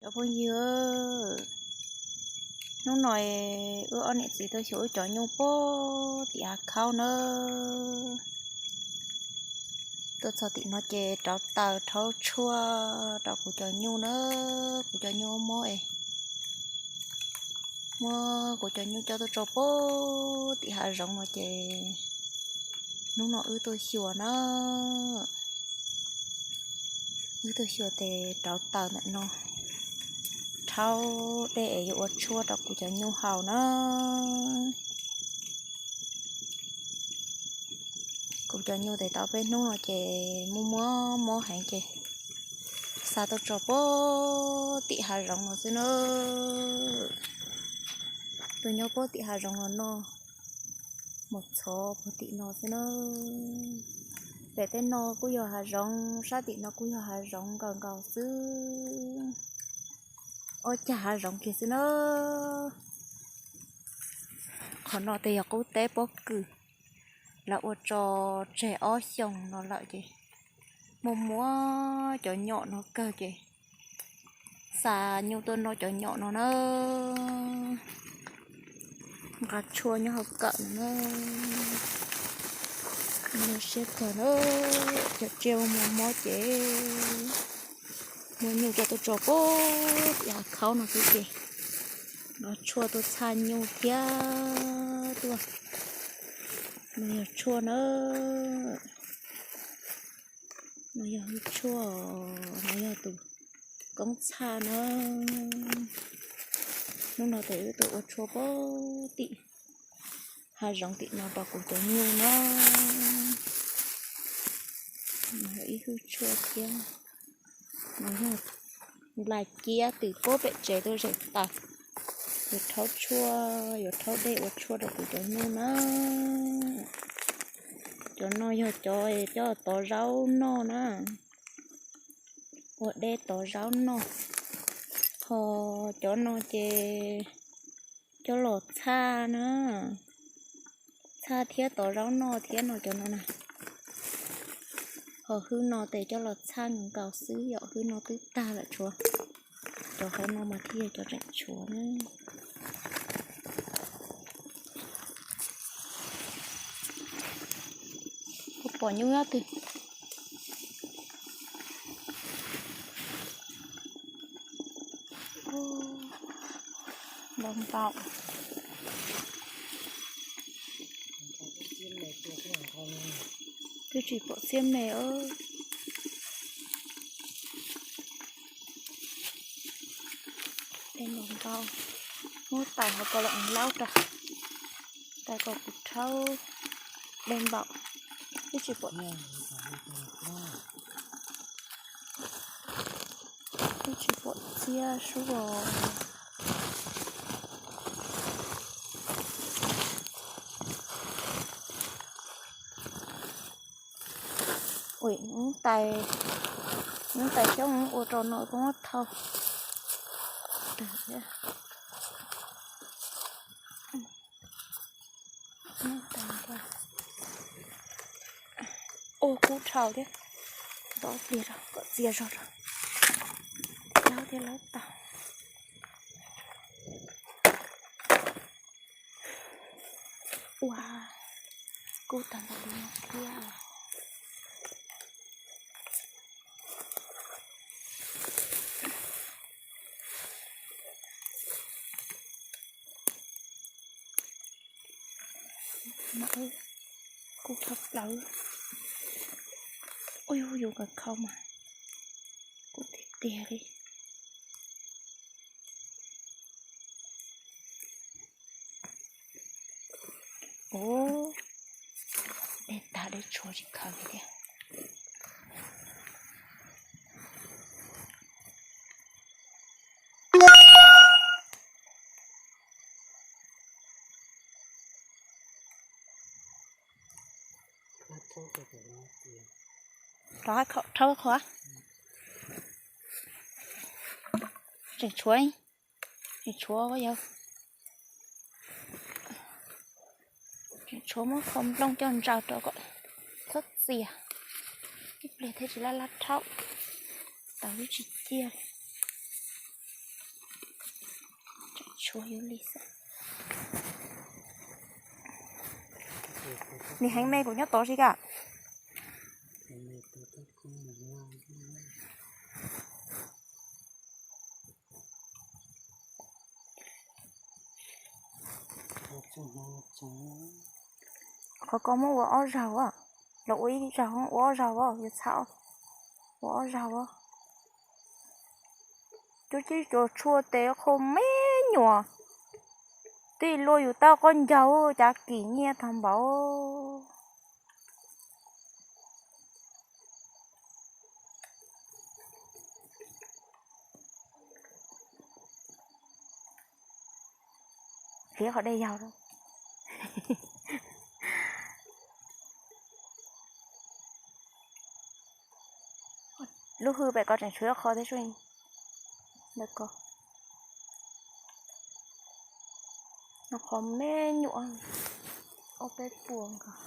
Cov phooj ywg, hnub no wb ob niam txiv tuaj xyuas wb cov nyuj puag tim hav khaub na. Tuaj txog tim no ces rauv taws rhaub tshuaj rau kuv cov nyuj na. Kuv cov nyuj mob es muab kuv cov nyuj coj tuaj tso puag tim hav zoov no ces hnub no wb tuaj xyuas na. Wb tuaj xyuas tes rauv taws ntawm no, rhaub dej es yuav ua tshuaj rau kuv cov nyuj haus na. Kuv cov nyuj tes tau peb hnub no ces muaj muaj mob heev ces xa tuaj tso puag tim hav zoov no xwb na. Tuaj nyob puag tim hav zoov no no, mus txhov puag tim no xwb na. Pem tej no kuj yog hav zoov, sab tim no kuj yog hav zoov nkaus nkaus xwb. Ob cag hav zoov kiag xwb na. Qhov no tes yog qub teb pob kws, lawv ua tso tseg ob xyoos no lawm ces muaj muab cov nyom no kawg ces xa nyuj tuaj noj cov nyom no na. Nqa tshuaj nyob hauv kawm no na. Siab kawg na, cov tsiaj muaj mob ces muab nyuj coj tuaj tso puag tim hav khaub no xwb ces nqa tshuaj tuaj txhaj nyuj thiab tuaj. No yog tshuaj na. No yog hwj tshuaj, no yog tus koob txhaj na. Hnub no tes wb tuaj ua tshuaj puag tim hav zoov tim no rau kuv cov nyuj na. No yog ib hwj tshuaj thiab. No yog nplai kiab twm puag pem tsev tuaj zem taws. Yuav rhaub tshuaj, yuav rhaub dej ua tshuaj rau kuv cov nyuj na. Cov no yog cov coj tov zaub noj na, ua dej tov zaub noj. Ho cov no ces coj los txhaj na, txhaj thiab tov zaub noj thiab no cov no na. Ho hwj no tes coj los txhaj nkaus xwb, yog hwj no twb tag lawm, tshuav cov hauv no mas thiaj yog cov tseem tshuav na. Kuv pom nyuj nyob twg. Ntau ntau. Twb tsis pom txiab me os. Dej npaum ntau, muab tais hauv ko los laub rau, tais kom kuv rhaub dej npaum. Twb tsis pom, twb tsis pom txiab sub os. Ua, tais, tais xyoob ua rau no koj muab thau tag thiab. Ua kub dhau thiab, ntov pliag rau kom txias zog rau, laub thiab laub tau. Ua, kub tag npaum li no thiab. Kub dhau plaws. Ua, yus kawm khau mas kub tiag tiag li. Ua, dej tag dej tshuav tsis khaws li thiab. Rov qab rhaub qhov, tseem tshuav, tseem tshuav yog, tseem tshuav muab qho nplooj coj ntsaws rau kom txhob txias, ib pliag thiaj tsis laj laj rhaub, taws twb tsis ciaj li. Tshuav yus li xwb. Nim heev me kuv nyob tod si ka. Qhov ko muab ua ob zaug, los ua ib zaug, ua ob zaug, yuav txhab ua ob zaug. Cov tib tsuas tshuaj tes qhua me nyuam, tij luaj yus tau qoj ncaug cas kim nyiaj tag npaum. Hliv qhov dej yaug. Lub hwj pem ko tseem tshuav ib qho thiab sub. Ntawm ko, no qhov me nyuam, ob peb puas nkaus.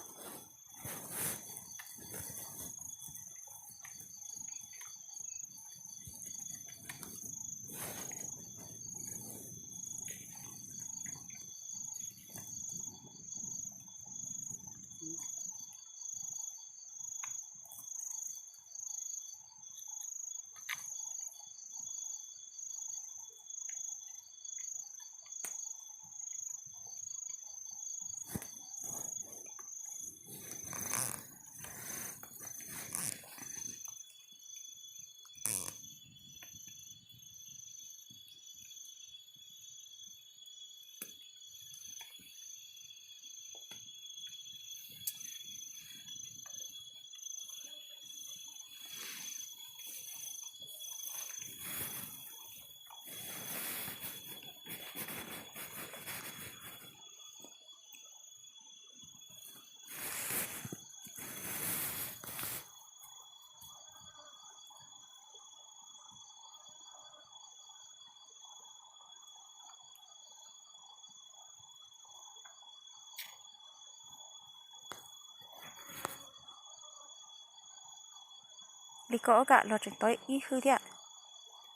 Li ko ob kam los tseem tau ib hwj thiab.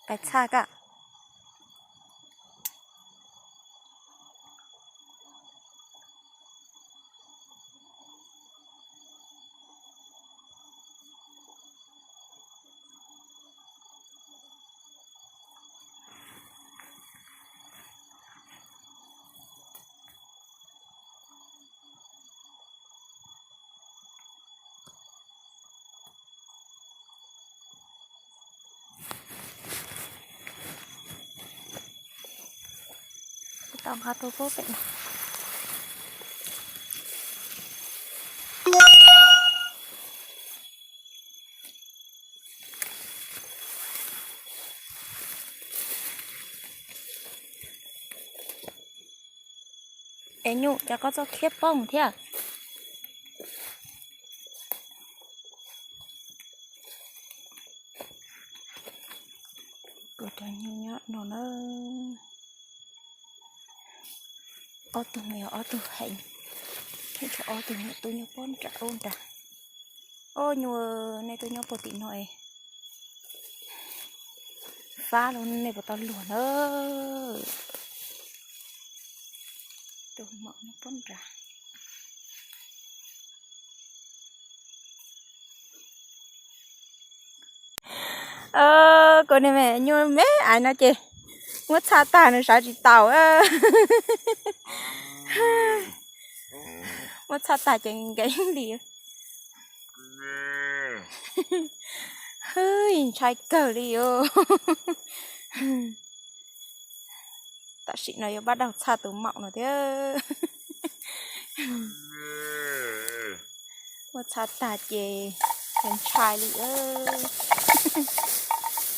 Pais txhaj kam. Tau nqa tus pub pem no. Es nyuj, cas koj txoj khiab poob thiab? Kuv cov nyuj nyob no na. Ob tug no yog ob tug heev, heev tshaj ob tug no tuaj nyob pob nram ub nrad. Ob nyuj, nej tuaj nyob puag tim no es fab los nej puas tau luag na. Tus maum nyob pob nrad. Kuv niag me nyuj me aiv no ces muab txhaj tag nws sawv tsis taus. Muab txhaj tag ces nkees li. Hwj, ntshai kawg li os. Tam sim no yuav pab daug txhaj tus maum no thiab. Muab txhaj tag ces ntshai li.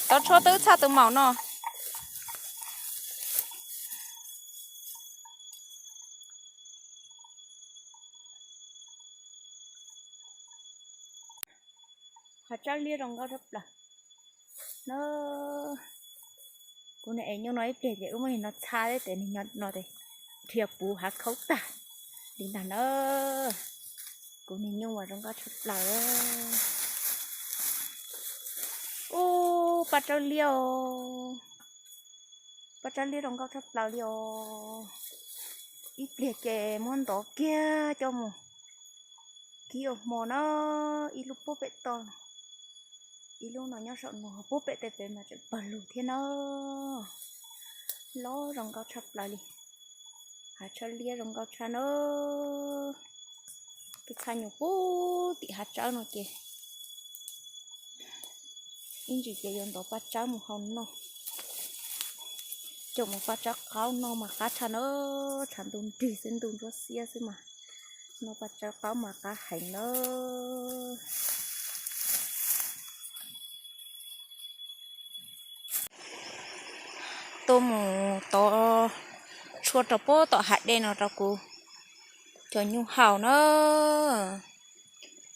Tau tshuab twb txhaj tus maum no. Hav tsawb liab zoo nkauj tshaj plaws na. Kuv niag ev nyuj no ib pliag ces wb muab nws no txhaj thiab ces nws no ces dhia puv hav khaub tag li ntag na. Kuv niag nyuj mas zoo nkauj tshaj plaws. Ub, paj tsawb liab os. Paj tsawb liab zoo nkauj tshaj plaws li os. Ib pliag ces muab ntov kiag coj mus kib ua hmo na. Ib lub pub pem toj, ib lub no nyob saum no, pub pem tej pem mas tseem pawg lug thiab na. Los zoo nkauj tshaj plaws li. Hav tsawb liab zoo nkauj tshaj na. Tus txha nyuam pub tim hav tsawb no ces ib ntsis ces yuav ntov paj tsawb mus hau noj. Coj mus paj tsawb qaub noj mas qab tshaj na. Tshav ntuj nrig xwb, ntuj ntsuab xiab xwb mas noj paj tsawb qaub mas qab heev na. Tuaj mus tov tshuaj rau puag tom hav dej no rau kuv cov nyuj haus na.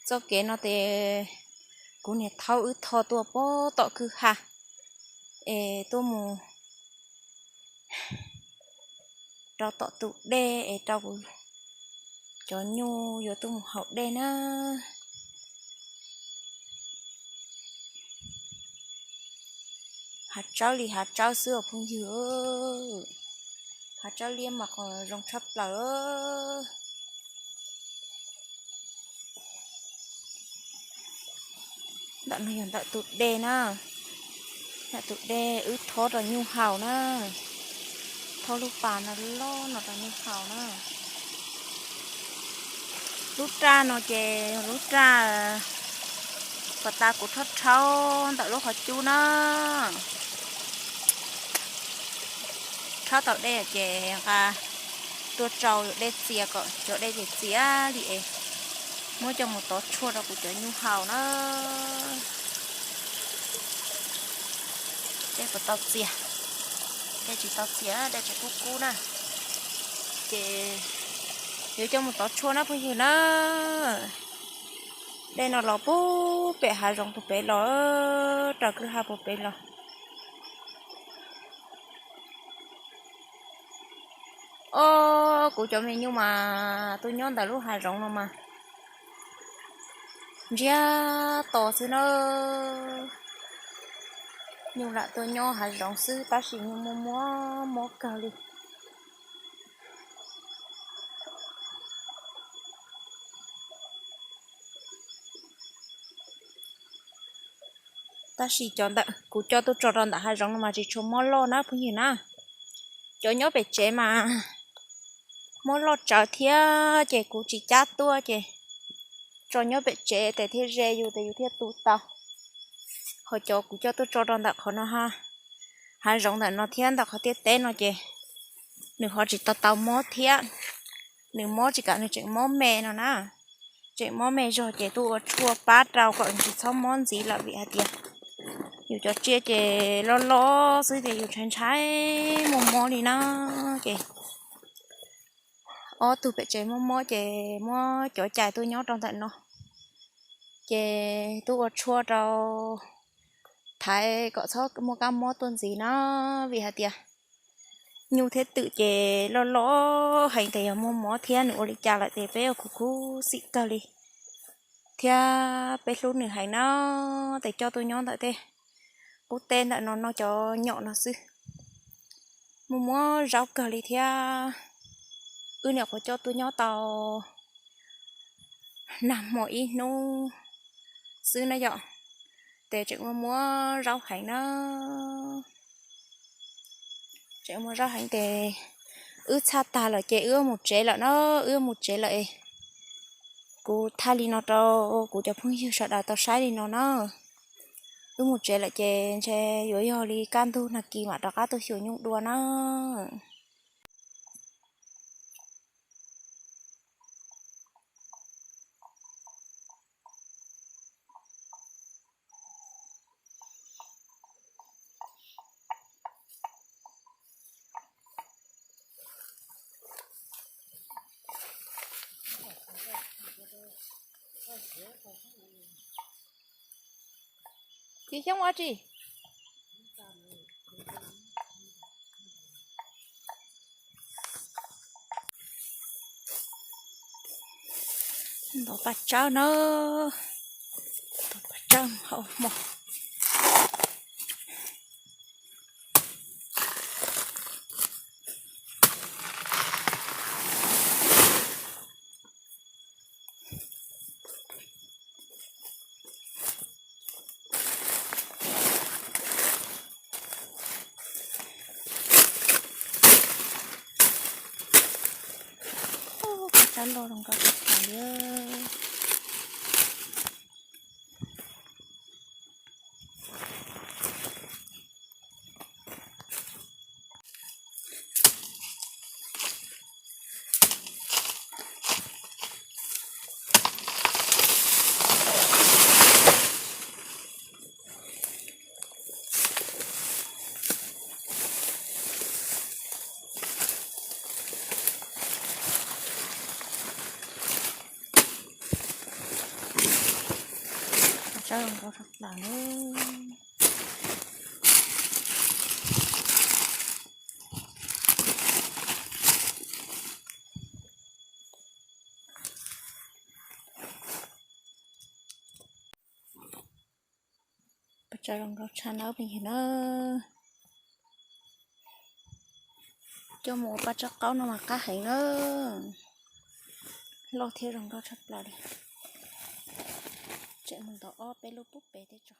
Txoj kev no ces kuv niam thaub wb tho tuaj puag tom kwj ha es tuaj mus rau tom tus dej es rau kuv cov nyuj yuav tuaj mus haus dej na. Hav tsawb li hav tsawb xwb os phooj ywg. Hav tsawb liab mas qhov zoo tshaj plaws. Ntawm no yog ntawm tus dej na. Ntawm tus dej wb thob rau nyuj haus na. Thob lub pas no loj no rau nyuj haus na. Lub raj no ces lub raj puag ta kuv rhaub rhaub ntawm lub qhov cub na. Rhaub tau dej ces nqa tuaj tsau dej txias kom cov dej txias txias li es muab coj mus tov tshuaj rau kuv cov nyuj haus na. Dej puas tau txias? Dej tsis tau txias, dej tseem kub kub na. Ces yuav coj mus tov tshuaj na phooj ywg na. Dej no los puag pem hav zoov puag pem los, raws kwj ha puag pem los. Os, kuv cov me nyuj mas tuaj nyob ntawm lub hav zoov no mas ntsiag to xwb na. Nyuj lam tuaj nyob hav zoov xwb tab sis nyuj muaj muaj mob kawg li. Tab sis cov ntawm kuv coj tuaj tso rau ntawm hav zoov no mas tsis tshua mob loj na phooj ywg na. Cov nyob pem tsev mas mob loj tsawv thiab ces kuv tsis cab tuaj ces tso nyob pem tsev tes thiaj ze yus tes yus thiaj tu tau. Ho cov kuv coj tuaj tso rau ntawm qhov no ha, hav zoov ntawm no thiab ntawm qhov tiaj teb no ces nws ho tsis tau tau mob thiab. Nws mob tsis kam nws tseem mob me no na. Tseem mob me zog ces tuaj ua tshuaj pab rau kom tsis txhob mob ntxiv lawm vim hais tias yus cov tsiaj ces loj loj xwb ces yus ntshai ntshai muaj mob li na. Ces ob tug pem tsev mob mob ces muab cov cais tuaj nyob rau ntawm no. Ces tuaj ua tshuaj rau thaiv kom txhob muaj kab mob tuaj ntxiv na, vim hais tias nyuj thiab twm ces loj loj heev tes yog muaj mob thiab nws ua li cas lawm tes peb ua khuv khuv xim kawg li. Thiab peb hlub nws heev na, tes coj tuaj nyob ntawm tej qub teb ntawm no noj cov nyom no xwb. Muaj muab zaub kawg li thiab. Wb niam qhuav coj tuaj nyob tau nag hmo ib hnub xwb na yom, tes tseem muaj muab zaub heev na. Tseem muaj zaub heev tes wb txhaj tag lawm ces wb mus tsev lawm na, wb mus tsev lawm. Kuv thaij li no rau kuv cov phooj ywg sawv daws tau saib li no na. Wb mus tsev lawm ces ntshe yuav yog li kaj ntug nag kis mam rov qab tuaj xyuas nyuj dua na. Tsis xyoob ua tsi. Ntov paj tsawb na, ntov paj tsawb hau hmo. Tsab loj zoo nkauj tshaj plaws li. Tsab zoo nkauj tshaj plaws nawb. Paj tsawb zoo nkauj tshaj nawb phooj ywg na. Coj mus ua paj tsawb qaub no mas qab heev na. Loj thiab zoo nkauj tshaj plaws li. Tseem mus ntaus ob peb lub pub pem thiab tso.